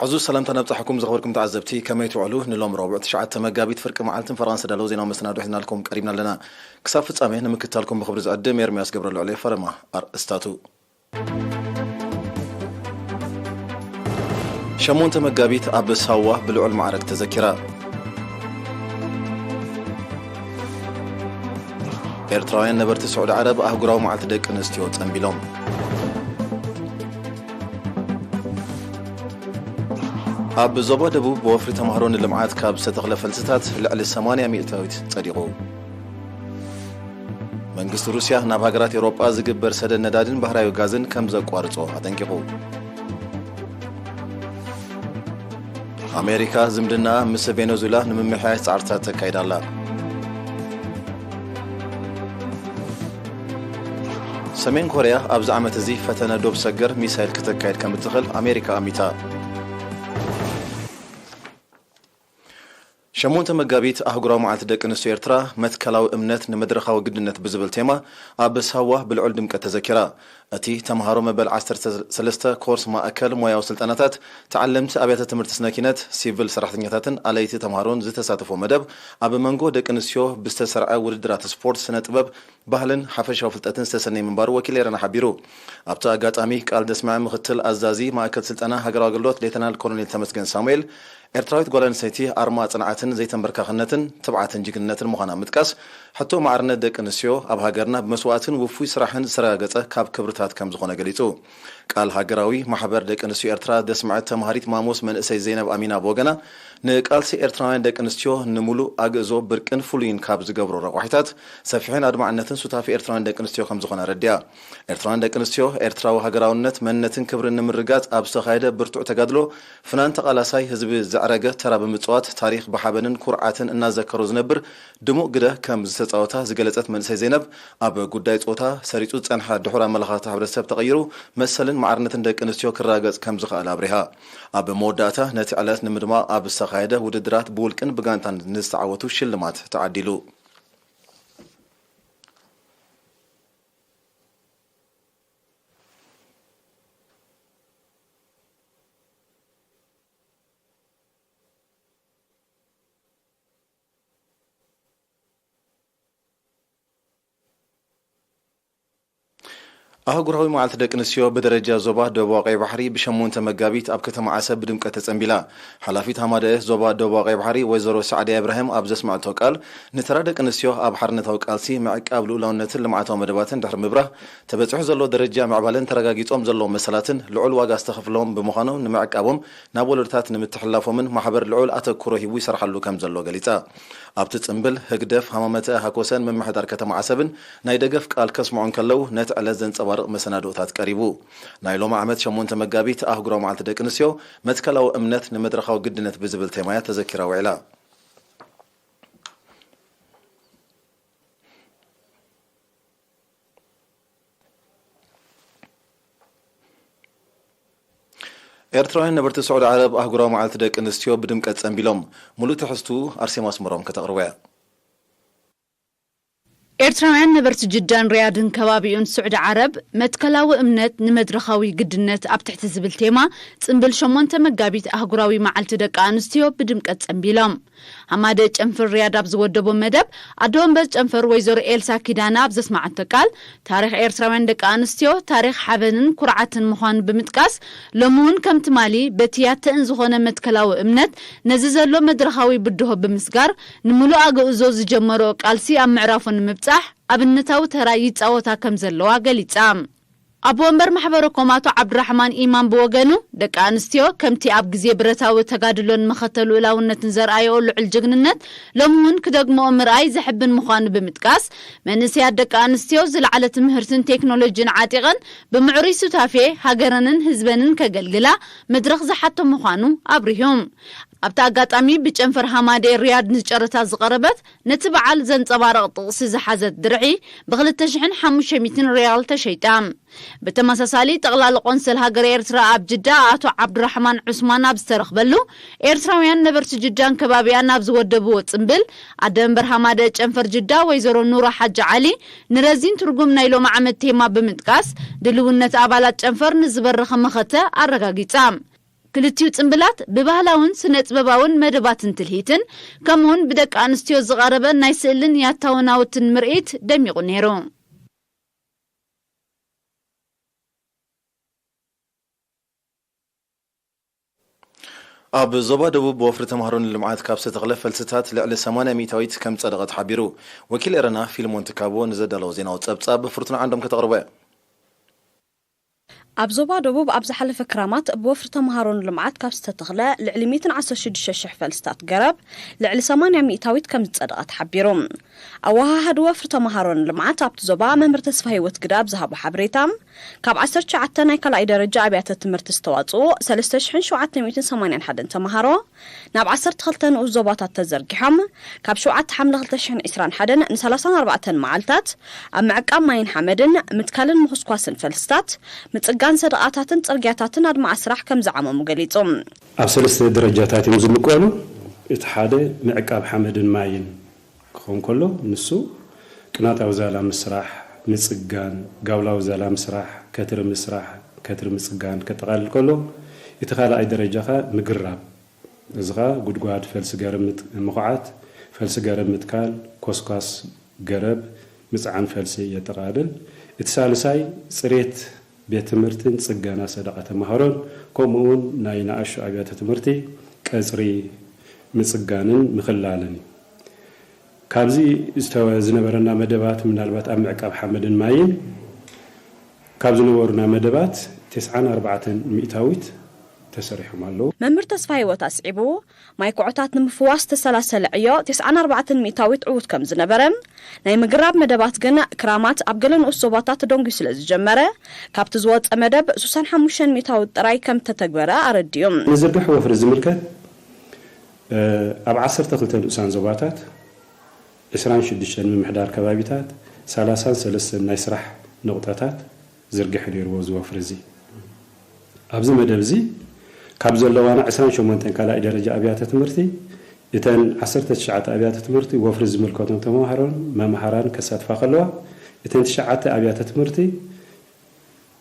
ዕዙዝ ሰላምታ ነብጻሕኩም ዝኸበርኩም ተዓዘብቲ፣ ከመይ ትውዕሉ? ንሎም ረቡዕ ትሽዓተ መጋቢት ፍርቂ መዓልትን ፈረቓን ዝተዳለዉ ዜናዊ መሰናዶ ሒዝናልኩም ቀሪብና ኣለና። ክሳብ ፍጻሜ ንምክትታልኩም ብኽብሪ ዝዕድም ኤርምያስ ገብረልዑል እየ። ፈረማ ኣርእስታቱ። ሸሞንተ መጋቢት ኣብ ሳዋ ብልዑል ማዕረግ ተዘኪራ። ኤርትራውያን ነበርቲ ስዑዲ ዓረብ ኣህጉራዊ መዓልቲ ደቂ ኣንስትዮ ጸንቢሎም። ኣብ ዞባ ደቡብ ብወፍሪ ተምሃሮ ንልምዓት ካብ ዝተተኽለ ፈልስታት ልዕሊ ሰማንያ ሚእታዊት ጸዲቑ። መንግስቲ ሩስያ ናብ ሃገራት ኤውሮጳ ዝግበር ሰደድ ነዳድን ባህራዊ ጋዝን ከም ዘቋርጾ ኣጠንቂቑ። ኣሜሪካ ዝምድና ምስ ቬኔዙዌላ ንምምሕያሽ ጻዕርታት ተካይድ ኣላ። ሰሜን ኮርያ ኣብዚ ዓመት እዚ ፈተነ ዶብ ሰገር ሚሳይል ክተካይድ ከም እትኽእል ኣሜሪካ ኣሚታ። ሸሞንተ መጋቢት ኣህጉራዊ መዓልቲ ደቂ ኣንስትዮ ኤርትራ፣ መትከላዊ እምነት ንመድረኻዊ ግድነት ብዝብል ቴማ ኣብ ሳዋ ብልዑል ድምቀት ተዘኪራ። እቲ ተምሃሮ መበል ዓሰርተ ሰለስተ ኮርስ ማእከል ሞያዊ ስልጠናታት፣ ተዓለምቲ ኣብያተ ትምህርቲ ስነ ኪነት፣ ሲቪል ሰራሕተኛታትን ኣለይቲ ተምሃሮን ዝተሳተፎ መደብ፣ ኣብ መንጎ ደቂ ኣንስትዮ ብዝተሰርዐ ውድድራት ስፖርት፣ ስነ ጥበብ፣ ባህልን ሓፈሻዊ ፍልጠትን ዝተሰነየ ምንባሩ ወኪል ኤረና ሓቢሩ። ኣብቲ ኣጋጣሚ ቃል ዘስመዐ ምክትል ኣዛዚ ማእከል ስልጠና ሃገራዊ ኣገልግሎት ሌተናል ኮሎኔል ተመስገን ሳሙኤል፣ ኤርትራዊት ጓል ኣንስተይቲ ኣርማ ጽንዓትን ዘይተንበርካኽነትን ትብዓትን ጅግንነትን ምዃና ምጥቃስ፣ ሕቶ ማዕርነት ደቂ ኣንስትዮ ኣብ ሃገርና ብመስዋእትን ውፉይ ስራሕን ዝተረጋገጸ ካብ ክብርታት ከም ዝኾነ ገሊጹ። ቃል ሃገራዊ ማሕበር ደቂ ኣንስትዮ ኤርትራ ዘስመዐት ተምሃሪት ማሞስ መንእሰይ ዘይነብ ኣሚና ብወገና፣ ንቃልሲ ኤርትራውያን ደቂ ኣንስትዮ ንምሉእ ኣግእዞ ብርቅን ፍሉይን ካብ ዝገብሮ ረቋሒታት፣ ሰፊሕን ኣድማዕነትን ሱታፌ ኤርትራውያን ደቂ ኣንስትዮ ከም ዝኾነ ኣረዲኣ። ኤርትራውያን ደቂ ኣንስትዮ፣ ኤርትራዊ ሃገራውነት፣ መንነትን ክብርን ንምርጋጽ ኣብ ዝተኻየደ ብርቱዕ ተጋድሎ፣ ፍናን ተቓላሳይ ህዝቢ ዘዕረገ ተራ ብምጽዋት፣ ታሪኽ ብሓበንን ኩርዓትን እናዘከሮ ዝነብር ድሙቕ ግደ ከም ዝተጻወታ ዝገለጸት መንእሰይ ዘይነብ፣ ኣብ ጉዳይ ጾታ ሰሪጹ ዝጸንሐ ድሑር ኣመለኻኽታ ሕብረተሰብ ተቐይሩ፣ መሰልን ማዕርነትን ደቂ ኣንስትዮ ክረጋገጽ ከም ዝኸኣለ ኣብሪሃ። ኣብ መወዳእታ፣ ነቲ ዕለት ንምድማቕ ኣብ ዝተኻየደ ውድድራት ብውልቅን ብጋንታን ንዝተዓወቱ ሽልማት ተዓዲሉ። ኣህጉራዊ መዓልቲ ደቂ ኣንስትዮ ብደረጃ ዞባ ደቡባዊ ቀይ ባሕሪ ብሸሞንተ መጋቢት ኣብ ከተማ ዓሰብ ብድምቀት ተጸንቢላ። ሓላፊት ሃማደኤ ዞባ ደቡባዊ ቀይ ባሕሪ ወይዘሮ ሳዕድያ ኢብራሂም ኣብ ዘስመዐቶ ቃል፣ ንተራ ደቂ ኣንስትዮ ኣብ ሓርነታዊ ቃልሲ፣ ምዕቃብ ልኡላውነትን ልምዓታዊ መደባትን ድሕሪ ምብራህ፣ ተበጺሑ ዘሎ ደረጃ ምዕባለን ተረጋጊጾም ዘለዉ መሰላትን ልዑል ዋጋ ዝተኸፍሎም ብምዃኖም፣ ንምዕቃቦም ናብ ወለዶታት ንምትሕልላፎምን ማሕበር ልዑል ኣተኩሮ ሂቡ ይሰርሓሉ ከም ዘሎ ገሊጻ። ኣብቲ ጽምብል፣ ህግደፍ፣ ሃማመተ፣ ሃኮሰን ምምሕዳር ከተማ ዓሰብን ናይ ደገፍ ቃል ከስምዑ እንከለዉ፣ ነቲ ዕለት ዘንጸባርቕ መሰናድኦታት ቀሪቡ። ናይ ሎሚ ዓመት ሸሞንተ መጋቢት ኣህጉራዊ መዓልቲ ደቂ ኣንስትዮ፣ መትከላዊ እምነት ንመድረኻዊ ግድነት ብዝብል ቴማ እያ ተዘኪራ ውዒላ። ኤርትራውያን ነበርቲ ስዑዲ ዓረብ ኣህጉራዊ መዓልቲ ደቂ ኣንስትዮ ብድምቀት ጸንቢሎም። ሙሉእ ትሕዝቱ ኣርሴማ ኣስመሮም ከተቕርቦ እያ። ኤርትራውያን ነበርቲ ጅዳን ሪያድን ከባቢኡን ስዑዲ ዓረብ፣ መትከላዊ እምነት ንመድረኻዊ ግድነት ኣብ ትሕቲ ዝብል ቴማ፣ ጽምብል ሸሞንተ መጋቢት ኣህጉራዊ መዓልቲ ደቂ ኣንስትዮ ብድምቀት ጸንቢሎም። ሃማደ ጨንፍር ሪያድ ኣብ ዝወደቦ መደብ፣ ኣዶ ወንበር ጨንፈር ወይዘሮ ኤልሳ ኪዳነ ኣብ ዘስመዓቶ ቃል፣ ታሪኽ ኤርትራውያን ደቂ ኣንስትዮ ታሪኽ ሓበንን ኩርዓትን ምዃኑ ብምጥቃስ፣ ሎሚ እውን ከም ትማሊ በቲ ያተእን ዝኾነ መትከላዊ እምነት ነዚ ዘሎ መድረኻዊ ብድሆ ብምስጋር፣ ንምሉእ ኣግእዞ ዝጀመሮ ቃልሲ ኣብ ምዕራፉ ንምብጻሕ ኣብነታዊ ተራ ይጻወታ ከም ዘለዋ ገሊጻ። ኣቦ ወንበር ማሕበረኮም ኣቶ ዓብዱራሕማን ኢማም ብወገኑ፣ ደቂ ኣንስትዮ ከምቲ ኣብ ግዜ ብረታዊ ተጋድሎን መኸተ ልኡላውነትን ዘርኣየኦ ልዑል ጅግንነት፣ ሎሚ እውን ክደግምኦ ምርኣይ ዘሕብን ምዃኑ ብምጥቃስ፣ መንእሰያት ደቂ ኣንስትዮ ዝለዓለ ትምህርትን ቴክኖሎጂን ዓጢቐን ብምዕሩይ ሱታፌ ሃገረንን ህዝበንን ከገልግላ መድረኽ ዝሓቶ ምዃኑ ኣብሪሁ። ኣብቲ ኣጋጣሚ ብጨንፈር ሃማዴ ሪያድ ንጨረታ ዝቐረበት ነቲ በዓል ዘንጸባርቕ ጥቕሲ ዝሓዘት ድርዒ ብክልተ ሽሕን ሓሙሽተ ሚእትን ሪያል ተሸይጣ። ብተመሳሳሊ፣ ጠቕላሊ ቆንስል ሃገር ኤርትራ ኣብ ጅዳ ኣቶ ዓብዱራሕማን ዑስማን ኣብ ዝተረኽበሉ፣ ኤርትራውያን ነበርቲ ጅዳን ከባቢኣን ኣብ ዝወደብዎ ጽምብል፣ ኣደ መንበር ሃማደ ጨንፈር ጅዳ ወይዘሮ ኑራ ሓጂ ዓሊ፣ ንረዚን ትርጉም ናይ ሎሚ ዓመት ቴማ ብምጥቃስ፣ ድልውነት ኣባላት ጨንፈር ንዝበረኸ መኸተ ኣረጋጊጻ። ክልቲኡ ጽምብላት ብባህላውን ስነ-ጥበባውን መደባትን ትልሂትን፣ ከምኡውን ብደቂ ኣንስትዮ ዝቐረበ ናይ ስእልን ያታውን ናውትን ምርኢት ደሚቑ ነይሩ። ኣብ ዞባ ደቡብ ብወፍሪ ተምሃሮ ንልምዓት ካብ ዝተተኽለ ፈልስታት ልዕሊ ሰማንያ ሚእታዊት ከም ጸደቐ ተሓቢሩ። ወኪል ኤረና ፊልሞን ትካቦ ንዘዳለዎ ዜናዊ ጸብጻብ ፍርቱና ዓንዶም ከተቕርቦ እያ። ኣብ ዞባ ደቡብ ኣብ ዝሓለፈ ክራማት ብወፍሪ ተምሃሮ ንልምዓት ካብ ዝተተኽለ ልዕሊ ሚእትን ዓሰርተ ሽዱሽተ ሽሕ ፈልስታት ገረብ ልዕሊ ሰማንያ ሚእታዊት ከም ዝጸደቐ ተሓቢሩ። ኣወሃሃዲ ወፍሪ ተምሃሮ ንልምዓት ኣብቲ ዞባ መምህር ተስፋ ህይወት ግዳ ኣብ ዝሃቦ ሓበሬታ፣ ካብ ዓሰርተ ትሽዓተ ናይ ካልኣይ ደረጃ ኣብያተ ትምህርቲ ዝተዋጽኡ ሰለስተ ሽሕን ሸውዓተ ሚእትን ሰማንያን ሓደን ተምሃሮ ናብ ዓሰርተ ክልተ ንኡስ ዞባታት ተዘርጊሖም፣ ካብ ሸውዓተ ሓምለ ክልተ ሽሕን ዕስራን ሓደን ንሰላሳን ኣርባዕተን መዓልታት ኣብ ምዕቃብ ማይን ሓመድን፣ ምትካልን ምኹስኳስን ፈልስታት፣ ምጽጋን ሰደቓታትን ጽርግያታትን ኣድማዒ ስራሕ ከም ዝዓመሙ ገሊጹ። ኣብ ሰለስተ ደረጃታት እዮም ዝምቀሉ። እቲ ሓደ ምዕቃብ ሓመድን ማይን ክኸውን ከሎ፣ ንሱ ቅናታዊ ዛላ ምስራሕ፣ ምጽጋን፣ ጋውላዊ ዛላ ምስራሕ፣ ከትሪ ምስራሕ፣ ከትሪ ምጽጋን ከጠቓልል ከሎ፣ እቲ ካልኣይ ደረጃ ኸኣ ምግራብ፣ እዚ ኸኣ ጉድጓድ፣ ፈልሲ ገረብ ምት-፣ ምኹዓት፣ ፈልሲ ገረብ ምትካል፣ ኮስኳስ ገረብ፣ ምጽዓን ፈልሲ የጠቓልል። እቲ ሳልሳይ ጽሬት ቤት ትምህርትን ጽገና ሰደቓ ተማሃሮን፣ ከምኡ እውን ናይ ንኣሽቱ ኣብያተ ትምህርቲ ቀጽሪ ምጽጋንን ምኽላልን እዩ። ካብዚ ዝተ-፣ ዝነበረና መደባት፣ ምናልባት ኣብ ምዕቃብ ሓመድን ማይን፣ ካብ ዝነበሩና መደባት ተስዓን ኣርባዕተን ሚእታዊት ተሰሪሖም ኣለዉ። መምህር ተስፋ ህይወት ኣስዒቡ፣ ማይ ኩዖታት ንምፍዋስ ዝተሰላሰለ ዕዮ ተስዓን ኣርባዕተን ሚእታዊት ዕዉት ከም ዝነበረ፣ ናይ ምግራብ መደባት ግን ክራማት ኣብ ገለ ንኡስ ዞባታት ተደንጉዩ ስለ ዝጀመረ፣ ካብቲ ዝወጸ መደብ ሱሳን ሓሙሽተን ሚእታዊት ጥራይ ከም እተተግበረ ኣረዲኡ። ንዝርግሕ ወፍሪ ዝምልከት፣ እ፣ ኣብ ዓሰርተ ክልተ ንኡሳን ዞባታት፣ ዕስራን ሽዱሽተን ምምሕዳር ከባቢታት፣ ሰላሳን ሰለስተን ናይ ስራሕ ነቑጣታት ዝርግሐ ነይርዎ እዚ ወፍሪ እዚ። ኣብዚ መደብ እዚ ካብ ዘለዋና ዕስራን ሸሞንተን ካልኣይ ደረጃ ኣብያተ ትምህርቲ፣ እተን ዓሰርተ ትሽዓተ ኣብያተ ትምህርቲ ወፍሪ ዝምልከቶም ተመሃሮን መምሃራን ከሳትፋ ከለዋ፣ እተን ትሽዓተ ኣብያተ ትምህርቲ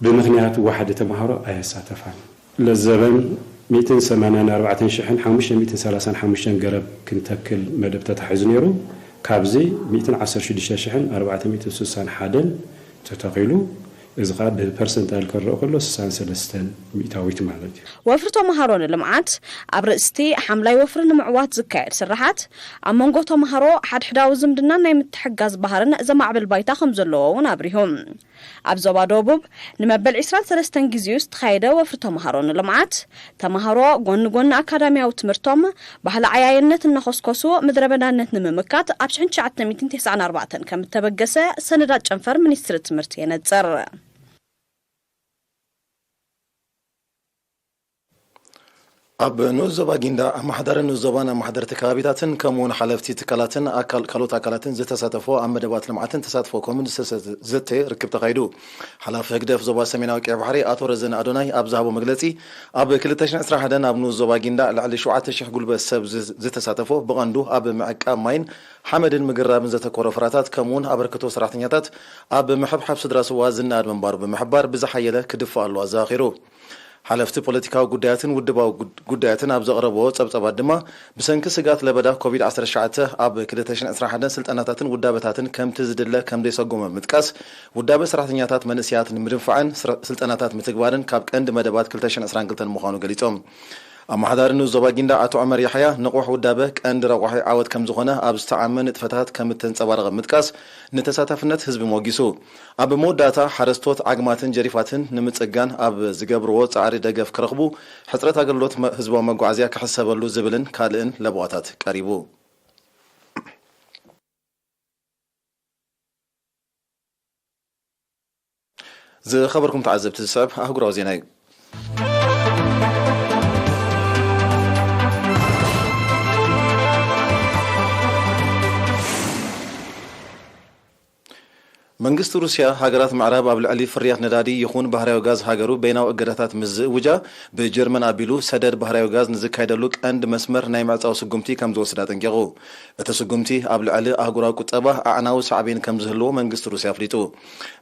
ብምኽንያት ዋሕዲ ተምሃሮ ኣየሳተፋን። ለዘበን ሚእትን ሰማንያን ኣርባዕተን ሽሕን ሓሙሽተ ሚእትን ሰላሳን ሓሙሽተን ገረብ ክንተክል መደብ ተታሒዙ ነይሩ። ካብዚ ሚእትን ዓሰርተ ሽዱሽተ ሽሕን ኣርባዕተ ሚእትን ስሳን ሓደን ተተኺሉ። እዚ ኸኣ ብፐርሰንታይል ክረአ ከሎ ስሳን ሰለስተን ሚእታዊት ማለት እዩ። ወፍሪ ተምሃሮ ንልምዓት ኣብ ርእስቲ ሓምላይ ወፍሪ ንምዕዋት ዝካየድ ስራሓት፣ ኣብ መንጎ ተምሃሮ ሓድሕዳዊ ዝምድናን ናይ ምትሕጋዝ ባህርን ዘማዕብል ባይታ ከም ዘለዎ እውን ኣብሪሁ። ኣብ ዞባ ደቡብ ንመበል ዕስራን ሰለስተን ግዜኡ ዝተኻየደ ወፍሪ ተምሃሮ ንልምዓት፣ ተምሃሮ ጎኒ ጎኒ ኣካዳሚያዊ ትምህርቶም፣ ባህሊ ዓያይነት እናኾስኮሱ ምድረ በዳነት ንምምካት ኣብ ሽሕን ትሽዓተ ሚእትን ተስዓን ኣርባዕተን ከም እተበገሰ ሰነዳት ጨንፈር ሚኒስትሪ ትምህርቲ የነጽር። ኣብ ንኡስ ዞባ ጊንዳዕ ኣመሓዳሪ ንኡስ ዞባን ኣመሓደርቲ ከባቢታትን ከምኡውን ሓለፍቲ ትካላትን ኣካል-፣ ካልኦት ኣካላትን ዝተሳተፎ ኣብ መደባት ልምዓትን ተሳትፎ ኮምን ዝተሰ-፣ ዘተ ርክብ ተኻይዱ። ሓላፊ ህግደፍ ዞባ ሰሜናዊ ቀይሕ ባሕሪ ኣቶ ረዘነ ኣዶናይ ኣብ ዝሃቦ መግለጺ፣ ኣብ ክልተ ሽሕን ዕስራን ሓደን ኣብ ንኡስ ዞባ ጊንዳዕ ልዕሊ ሸውዓተ ሽሕ ጉልበት ሰብ ዝ-፣ ዝተሳተፎ ብቐንዱ ኣብ ምዕቃብ ማይን ሓመድን ምግራብን ዘተኮረ ፍራታት ከምኡውን ኣበርክቶ ሰራሕተኛታት ኣብ ምሕብሓብ ስድራ ስዋ ዝነኣድ ምንባሩ ብምሕባር ብዝሓየለ ክድፋእ ኣለዎ ኣዘኻኺሩ። ሓለፍቲ ፖለቲካዊ ጉዳያትን ውድባዊ ጉድ-፣ ጉዳያትን ኣብ ዘቕረብዎ ጸብጻባት ድማ፣ ብሰንኪ ስግኣት ለበዳ ኮቪድ ዓሰርተ ትሽዓተ ኣብ ክልተ ሽሕን ዕስራን ሓደን ስልጠናታትን ውዳበታትን ከምቲ ዝድለ ከም ዘይሰጎመ ብምጥቃስ፣ ውዳበ ሰራሕተኛታት መንእሰያት ንምድንፋዕን ስረ-፣ ስልጠናታት ምትግባርን ካብ ቀንዲ መደባት ክልተ ሽሕን ዕስራን ክልተን ምዃኑ ገሊጾም። ኣመሓዳሪ ንኡስ ዞባ ጊንዳዕ ኣቶ ዑመር ያሕያ፣ ንቑሕ ውዳበ ቀንዲ ረቋሒ ዓወት ከም ዝኾነ ኣብ ዝተዓመ ንጥፈታት ከም እተንጸባረቐ ብምጥቃስ፣ ንተሳታፍነት ህዝቢ ሞጊሱ። ኣብ መወዳእታ፣ ሓረስቶት ዓግማትን ጀሪፋትን ንምጽጋን ኣብ ዝገብርዎ ጻዕሪ ደገፍ ክረኽቡ፣ ሕጽረት ኣገልግሎት መ-፣ ህዝባዊ መጓዓዝያ ክሕሰበሉ ዝብልን ካልእን ለበዋታት ቀሪቡ። ዝኸበርኩም ተዓዘብቲ፣ ዝስዕብ ኣህጉራዊ ዜና እዩ። መንግስቲ ሩስያ፣ ሃገራት ምዕራብ ኣብ ልዕሊ ፍርያት ነዳዲ ይኹን ባህርያዊ ጋዝ ሃገሩ በይናዊ እገዳታት ምስ ዝእውጃ፣ ብጀርመን ኣቢሉ ሰደድ ባህርያዊ ጋዝ ንዝካየደሉ ቀንዲ መስመር ናይ ምዕጻው ስጉምቲ ከም ዝወስድ ኣጠንቂቑ። እቲ ስጉምቲ ኣብ ልዕሊ ኣህጉራዊ ቁጠባ ኣዕናዊ ሳዕቤን ከም ዝህልዎ መንግስቲ ሩስያ ኣፍሊጡ።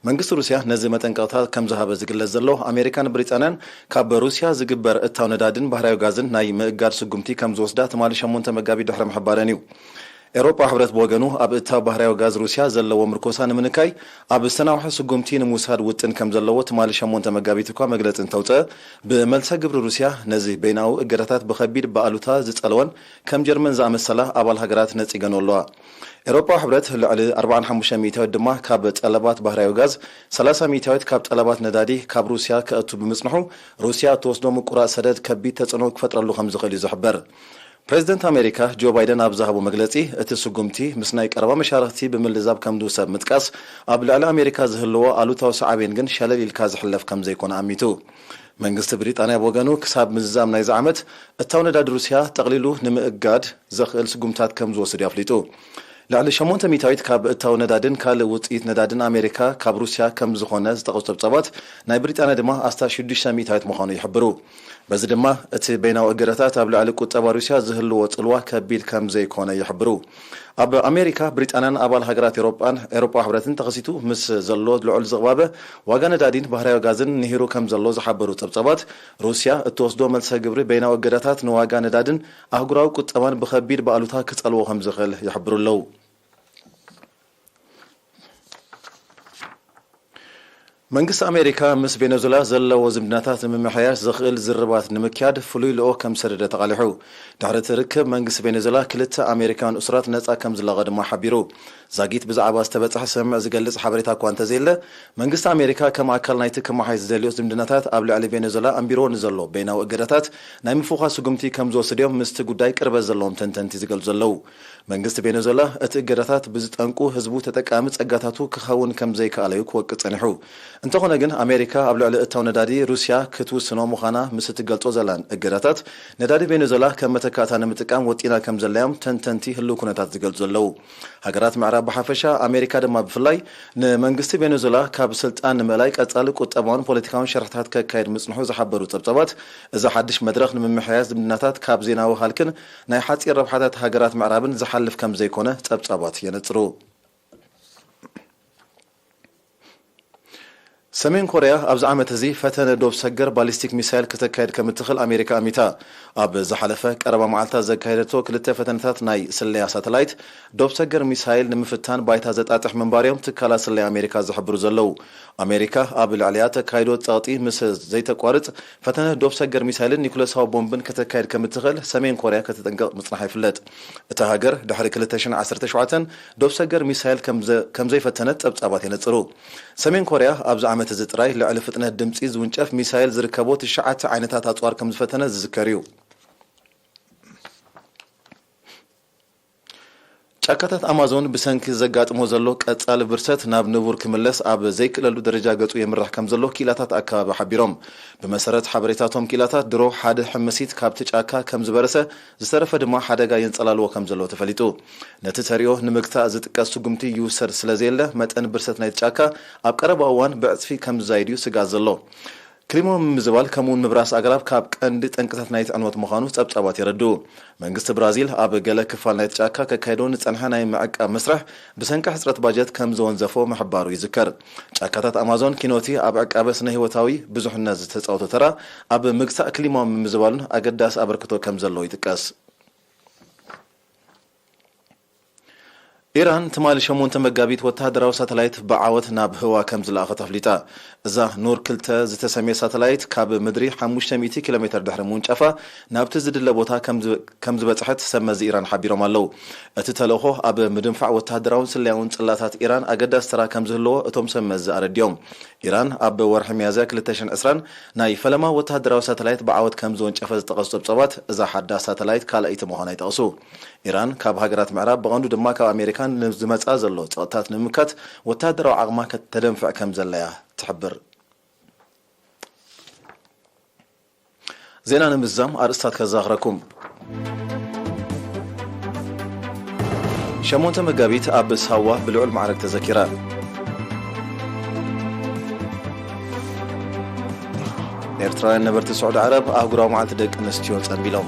መንግስቲ ሩስያ ነዚ መጠንቀቕታ ከም ዝሃበ ዝግለጽ ዘሎ፣ ኣሜሪካን ብሪጣንያን ካብ ሩስያ ዝግበር እታው ነዳድን ባህርያዊ ጋዝን ናይ ምእጋድ ስጉምቲ ከም ዝወስዳ ትማሊ ሸሞንተ መጋቢት ድሕሪ ምሕባረን እዩ። ኤውሮጳ ሕብረት ብወገኑ፣ ኣብ እታው ባህርያዊ ጋዝ ሩስያ ዘለዎ ምርኮሳ ንምንካይ ኣብ ዝተናውሐ ስጉምቲ ንምውሳድ ውጥን ከም ዘለዎ ትማሊ ሸሞንተ መጋቢት እኳ መግለጺ እንተውጸ፣ ብመልሰ ግብሪ ሩስያ ነዚ በይናዊ እገዳታት ብኸቢድ ብኣሉታ ዝጸለወን ከም ጀርመን ዝኣመሰላ ኣባል ሃገራት ነጺገን ኣለዋ። ኤውሮጳ ሕብረት ልዕሊ ኣርባዓን ሓሙሽተ ሚእታዊት ድማ ካብ ጠለባት ባህርያዊ ጋዝ፣ ሰላሳ ሚእታዊት ካብ ጠለባት ነዳዲ ካብ ሩስያ ከእቱ ብምጽንሑ፣ ሩስያ እትወስዶ ምቁራጽ ሰደድ ከቢድ ተጽዕኖ ክፈጥረሉ ከም ዝኽእል እዩ ዝሕበር። ፕሬዚደንት ኣሜሪካ ጆ ባይደን ኣብ ዝሃቦ መግለጺ፣ እቲ ስጉምቲ ምስ ናይ ቀረባ መሻርኽቲ ብምልዛብ ከም ዝውሰድ ምጥቃስ፣ ኣብ ልዕሊ ኣሜሪካ ዝህልዎ ኣሉታዊ ሳዕቤን ግን ሸለል ኢልካ ዝሕለፍ ከም ዘይኮነ ኣሚቱ። መንግስቲ ብሪጣንያ ብወገኑ፣ ክሳብ ምዝዛም ናይዚ ዓመት እታው ነዳዲ ሩስያ ጠቕሊሉ ንምእጋድ ዘኽእል ስጉምታት ከም ዝወስድ እዩ ኣፍሊጡ። ልዕሊ ሸሞንተ ሚእታዊት ካብ እታው ነዳድን ካልእ ውጽኢት ነዳድን ኣሜሪካ ካብ ሩስያ ከም ዝኾነ ዝጠቐሱ ጸብጻባት፣ ናይ ብሪጣንያ ድማ ኣስታት ሽዱሽተ ሚእታዊት ምዃኑ ይሕብሩ። በዚ ድማ እቲ በይናዊ እገዳታት ኣብ ልዕሊ ቁጠባ ሩስያ ዝህልዎ ጽልዋ ከቢድ ከም ዘይኮነ ይሕብሩ። ኣብ ኣሜሪካ፣ ብሪጣንያን ኣባል ሃገራት ኤውሮጳን ኤውሮጳ ሕብረትን ተኸሲቱ ምስ ዘሎ ልዑል ዝቕባበ ዋጋ ነዳዲን ባህርያዊ ጋዝን ንሂሩ ከም ዘሎ ዝሓበሩ ጸብጻባት፣ ሩስያ እትወስዶ መልሰ ግብሪ በይናዊ እገዳታት ንዋጋ ነዳድን ኣህጉራዊ ቁጠባን ብኸቢድ ብኣሉታ ክጸልዎ ከም ዝኽእል ይሕብሩ ኣለዉ። መንግስቲ ኣሜሪካ ምስ ቬኔዙላ ዘለዎ ዝምድናታት ንምምሕያሽ ዘኽእል ዝርርባት ንምክያድ ፍሉይ ልኡኽ ከም ዝሰደደ ተቓሊሑ። ድሕሪ እቲ ርክብ፣ መንግስቲ ቬኔዙላ ክልተ ኣሜሪካውያን እሱራት ነጻ ከም ዝለቐ ድማ ሓቢሩ። ዛጊት ብዛዕባ ዝተበጽሐ ስምምዕ ዝገልጽ ሓበሬታ እኳ እንተዘየለ፣ መንግስቲ ኣሜሪካ ከም ኣካል ናይቲ ክመሓየሽ ዝደልዮ ዝምድናታት ኣብ ልዕሊ ቬኔዙላ ኣንቢርዎ ንዘሎ በይናዊ እገዳታት ናይ ምፍዃስ ስጉምቲ ከም ዝወስድ እዮም ምስቲ ጉዳይ ቅርበት ዘለዎም ተንተንቲ ዝገልጹ ዘለዉ። መንግስቲ ቬኔዙዌላ እቲ እገዳታት ብዝጠንቁ ህዝቡ ተጠቃሚ ጸጋታቱ ክኸውን ከም ዘይከኣለ እዩ ክወቅስ ጸኒሑ። እንተኾነ ግን ኣሜሪካ ኣብ ልዕሊ እታው ነዳዲ ሩስያ ክትውስኖ ምዃና ምስ እትገልጾ ዘላን እገዳታት ነዳዲ ቬኔዙዌላ ከም መተካእታ ንምጥቃም ወጢና ከም ዘላዮም ተንተንቲ ህልው ኩነታት ዝገልጹ ዘለዉ። ሃገራት ምዕራብ ብሓፈሻ ኣሜሪካ ድማ ብፍላይ ንመንግስቲ ቬኔዙዌላ ካብ ስልጣን ንምእላይ ቀጻሊ ቁጠባውን ፖለቲካውን ሸርሕታት ከካየድ ምጽንሑ ዝሓበሩ ጸብጻባት እዚ ሓድሽ መድረኽ ንምምሕያሽ ዝምድናታት ካብ ዜናዊ ሃልክን ናይ ሓጺር ረብሓታት ሃገራት ምዕራብን ዝሓልፍ ከም ዘይኮነ ጸብጻባት የነጽሩ። ሰሜን ኮርያ ኣብዚ ዓመት እዚ ፈተነ ዶብ ሰገር ባሊስቲክ ሚሳይል ክተካየድ ከም እትኽእል ኣሜሪካ ኣሚታ። ኣብ ዝሓለፈ ቀረባ መዓልታት ዘካየደቶ ክልተ ፈተነታት ናይ ስለያ ሳተላይት ዶብ ሰገር ሚሳይል ንምፍታን ባይታ ዘጣጥሕ ምንባርዮም ትካላት ስለያ ኣሜሪካ ዝሕብሩ ዘለዉ። ኣሜሪካ ኣብ ልዕሊኣ ተካይዶ ጸቕጢ ምስ ዘይተቋርጽ ፈተነ ዶብ ሰገር ሚሳይልን ኒኩለሳዊ ቦምብን ከተካየድ ከም እትኽእል ሰሜን ኮርያ ከተጠንቅቕ ምጽናሓ ይፍለጥ። እታ ሃገር ድሕሪ ክልተ ሽሕን ዓሰርተ ሸውዓተን ዶብ ሰገር ሚሳይል ከም ዘ-፣ ከም ዘይፈተነት ጸብጻባት የነጽሩ። ሰሜን ኮርያ ኣብዚ ዓመት እዚ ጥራይ ልዕሊ ፍጥነት ድምጺ ዝውንጨፍ ሚሳይል ዝርከቦ ትሽዓተ ዓይነታት ኣጽዋር ከም ዝፈተነ ዝዝከር እዩ። ጫካታት ኣማዞን ብሰንኪ ዘጋጥሞ ዘሎ ቀጻሊ ብርሰት ናብ ንቡር ክምለስ ኣብ ዘይክእለሉ ደረጃ ገጹ የምርሕ ከም ዘሎ ክኢላታት ኣከባቢ ሓቢሮም። ብመሰረት ሓበሬታቶም ክኢላታት፣ ድሮ ሓደ ሕምሲት ካብቲ ጫካ ከም ዝበረሰ፣ ዝተረፈ ድማ ሓደጋ የንጸላልዎ ከም ዘሎ ተፈሊጡ። ነቲ ተርእዮ ንምግታእ ዝጥቀስ ስጉምቲ ይውሰድ ስለ ዘየለ፣ መጠን ብርሰት ናይቲ ጫካ ኣብ ቀረባ እዋን ብዕጽፊ ከም ዝዛይድ እዩ ስግኣት ዘሎ። ክሊማ ምምዝባል ከምኡውን ምብራስ ኣግራብ ካብ ቀንዲ ጠንቅታት ናይቲ ዕንወት ምዃኑ ጸብጻባት የረድኡ። መንግስቲ ብራዚል ኣብ ገለ ክፋል ናይቲ ጫካ ከካይዶ ንጸንሐ ናይ ምዕቃብ መስርሕ ብሰንኪ ሕጽረት ባጀት ከም ዘወንዘፎ ምሕባሩ ይዝከር። ጫካታት ኣማዞን ኪኖቲ ኣብ ዕቃበ ስነ ህይወታዊ ብዙሕነት ዝተጻወቶ ተራ ኣብ ምግታእ ክሊማዊ ምምዝባሉን ኣገዳሲ ኣበርክቶ ከም ዘለዎ ይጥቀስ። ኢራን ትማሊ ሸሞንተ መጋቢት ወተሃደራዊ ሳተላይት ብዓወት ናብ ህዋ ከም ዝለኣኸት ኣፍሊጣ። እዛ ኑር ክልተ ዝተሰምየ ሳተላይት ካብ ምድሪ ሓሙሽተ ሚእቲ ኪሎ ሜትር ድሕሪ ምውንጫፋ ናብቲ ዝድለ ቦታ ከም ዝ-፣ ከም ዝበጽሐት ሰብ መዚ ኢራን ሓቢሮም ኣለዉ። እቲ ተልእኾ ኣብ ምድንፋዕ ወተሃደራውን ስለያውን ጽላታት ኢራን ኣገዳሲ ተራ ከም ዝህልዎ እቶም ሰብ መዚ ኣረዲኦም። ኢራን ኣብ ወርሒ ሚያዝያ ክልተ ሽሕን ዕስራን ናይ ፈለማ ወተሃደራዊ ሳተላይት ብዓወት ከም ዝወንጨፈ ዝጠቐሱ ጸብጻባት፣ እዛ ሓዳስ ሳተላይት ካልኣይቲ ምዃና ይጠቕሱ። ኢራን ካብ ሃገራት ምዕራብ ብቐንዱ ድማ ካብ ኣሜሪካ ንዝመጻ ዘሎ ጸቕጥታት ንምምካት ወተሃደራዊ ዓቕማ ከተደንፍዕ ከም ዘለያ ትሕብር። ዜና ንምዝዛም ኣርእስታት ከዘኻኽረኩም። ሸሞንተ መጋቢት ኣብ ሳዋ ብልዑል ማዕረግ ተዘኪራ። ኤርትራውያን ነበርቲ ስዑዲ ዓረብ ኣህጉራዊ መዓልቲ ደቂ ኣንስትዮ ጸንቢሎም።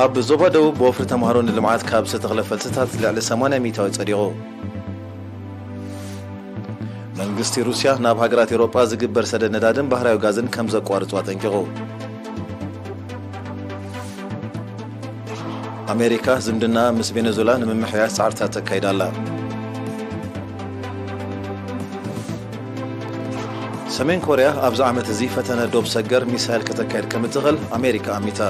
ኣብ ዞባ ደቡብ ብወፍሪ ተምሃሮ ንልምዓት ካብ ዝተተኽለ ፈልስታት ልዕሊ ሰማንያ ሚእታዊ ጸዲቑ። መንግስቲ ሩስያ ናብ ሃገራት ኤውሮጳ ዝግበር ሰደድ ነዳድን ባህርያዊ ጋዝን ከም ዘቋርጹ ኣጠንቂቑ። ኣሜሪካ ዝምድና ምስ ቬኔዙዌላ ንምምሕያሽ ጻዕርታት ተካይድ ኣላ። ሰሜን ኮርያ ኣብዚ ዓመት እዚ ፈተነ ዶብ ሰገር ሚሳይል ከተካይድ ከም እትኽእል ኣሜሪካ ኣሚታ።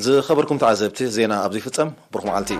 ዝኸበርኩም ተዓዘብቲ፣ ዜና ኣብዚ ይፍጸም። ብሩኽ መዓልቲ።